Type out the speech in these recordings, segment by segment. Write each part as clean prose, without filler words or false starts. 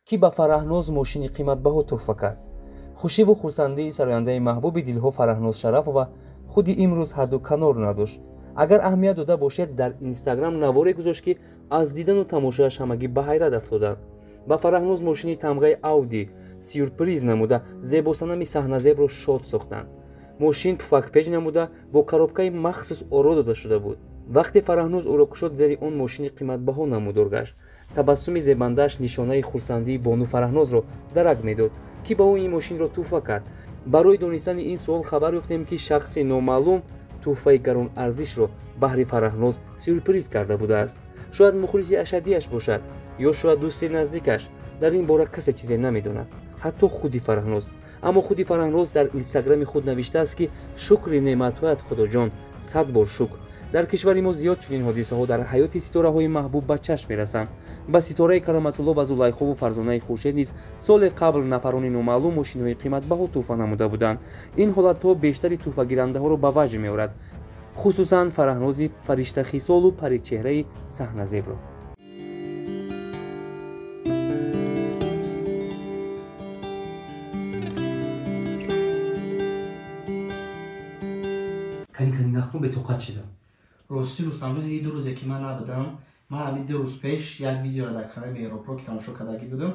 Ки ба Фараҳноз мошини қиматбаҳо тӯҳфа кард? Хушиву хурсандии сарояндаи маҳбуби дилҳо Фараҳноз Шарафова худи имрӯз ҳадду канор надошт. Агар аҳамият дода бошед, дар Инстаграм наворе гузошт, ки аз дидану тамошояш ҳамагӣ ба ҳайрат афтоданд. Ба Фараҳноз мошини тамғаи Ауди сюрприз намуда, зебосанами саҳназебро шод сохтанд. Мошин пуфакпеҷ намуда, бо коробкаи махсус оро дода шуда буд. Вақте Фараҳноз ӯро кушод, зери он мошини қиматбаҳо намудор гашт. Табассуми зебандааш нишонаи хурсандии бону Фараҳнозро дарак медод, ки ба ӯ ин мошинро тӯҳфа кард. Барои донистани ин суол хабар ёфтем, ки шахси номаълум тӯҳфаи гаронарзишро баҳри Фараҳноз сюрприз карда будааст. Шояд мухлиси ашаддиаш бошад ё шояд дӯсти наздикаш. Дар ин бора касе чизе намедонад, ҳатто худи Фараҳноз. Аммо худи Фараҳноз дар Инстаграми худ навиштааст, ки шукри неъматҳоят, Худоҷон, сад бор шукр. Дар кишвари мо зиёд чунин ҳодисаҳо дар ҳаёти ситораҳои маҳбуб ба чашм мерасанд. Ба ситораи Кароматулло ва Зулайхову Фарзонаи Хуршед низ соли қабл нафарони номаълум мошинҳои қиматбаҳо тӯҳфа намуда буданд. Ин ҳолатҳо бештари тӯҳфагирандаҳоро ба ваҷд меорад, хусусан Фараҳнози фариштахисолу паричеҳраи саҳназебро. Кани, кани, нахру, бетоқат шидам. Рости, Рустамҷон, 2 рӯзе ки ман набудам, ман ҳамин 2 рӯз пеш як видеоро дар канали Меҳробро ки тамошо кардагӣ будам,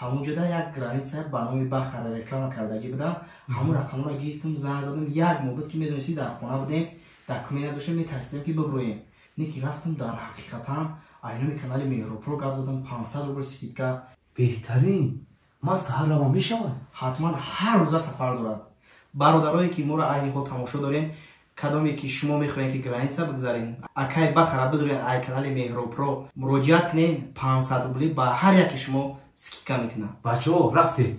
ҳамонҷода як граница ба номи Бахара реклама кардагӣ будам. Ҳамон рақамро гирифтам, занг задам. Як моҳ буд, ки медонистӣ, дар хона будем, документ надоштем, метарсидем, ки биброем. Не ки рафтам, дар ҳақиқатан ай номи канали Меҳробро гап задам, 500 рубл скидка. Беҳтарин! Ман саҳар равам, мешавад? Ҳатман, ҳар рӯза сафар дорад. Бародарое, ки моро айни ҳол тамошо дорем, кадоме ки шумо мехоҳем, ки граница бигзарем, акай Бахара бидурен, ай канали Меҳробро муроҷиат кунен, 500 рубли ба ҳар яке шумо скидка мекунад. Бачаҳо, рафтем.